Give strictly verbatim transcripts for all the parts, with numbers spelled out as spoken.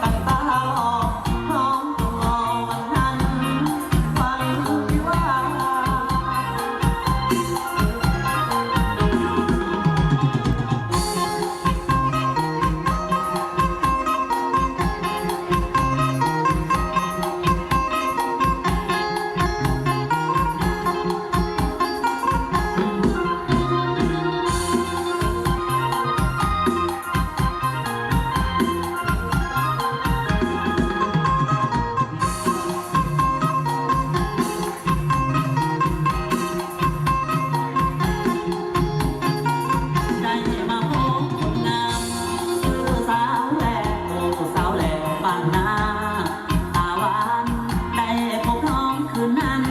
ตั้งตาหลอกน้องต้องรอวันนั้นวันวิวาห์ ได้มาพบคนงาม คือสาวแหล่ โอ้ สาวแหล่บ้านนา ตาหวาน ได้พบน้องคืนนั้น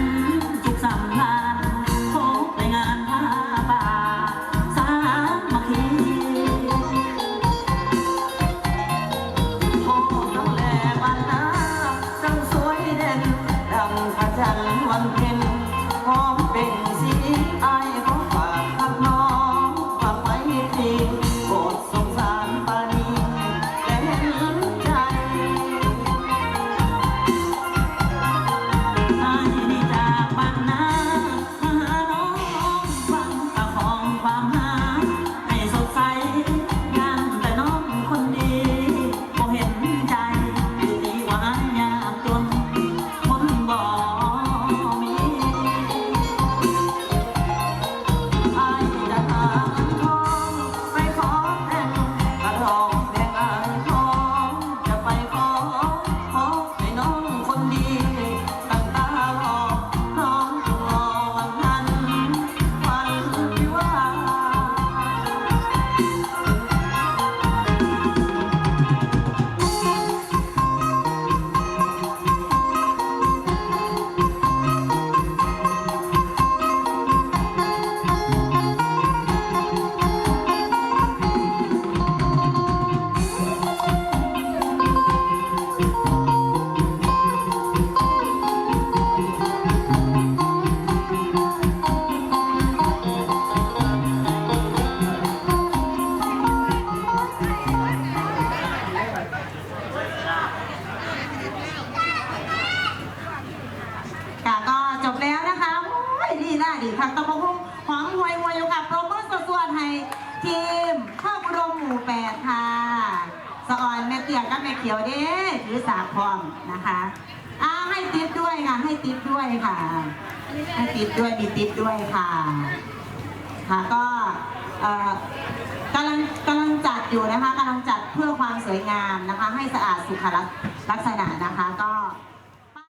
สุขสำราญ พบในงานผ้าป่า สามัคคี โอ้ สาวแหล่บ้านนา เจ้าสวยเด่น ดังพระจันทร์วันเพ็ญ หอมเบ่งสี อ้ายขอฝากฮักน้อง ฝากไว้ที่ โปรดสงสารปราณี และเห็นใจ อ้ายนี่จากบ้านนา มาหาน้อง ฟังตาของความหา ให้สดใส ย่านแต่น้องคนดี บ่เห็นใจ อยู่ดีว่ายากจน คนบ่มี อ้ายจะหาเงินทอง ไปขอแต่ง กระทองแดงอ้ายขอ จะไปขอ ขอให้น้องคนดี ตั้งตาหลอกน้องต้องรอวันนั้นวันวิวาห์ ค่ะ ก็จบแล้วนะคะ โอ้ย ลีลาดีคัก ตำบักหุ่งหอมหวยหวยอยู่ค่ะ ปรบมือสวดๆให้ทีมโคกอุดมหมู่แปดค่ะ สะออนแม่เตี้ยกับแม่เขียวเด้ ถือสากพร้อมนะคะ อ่า ให้ติ๊บด้วยค่ะ ให้ติ๊บด้วยค่ะ ให้ติ๊บด้วย มีติ๊บด้วยค่ะ ค่ะ ก็ เอ่อ กำลัง กำลังจัดอยู่นะคะ กำลังจัดเพื่อความสวยงามนะคะ ให้สะอาดสุขลักษณะนะคะ ก็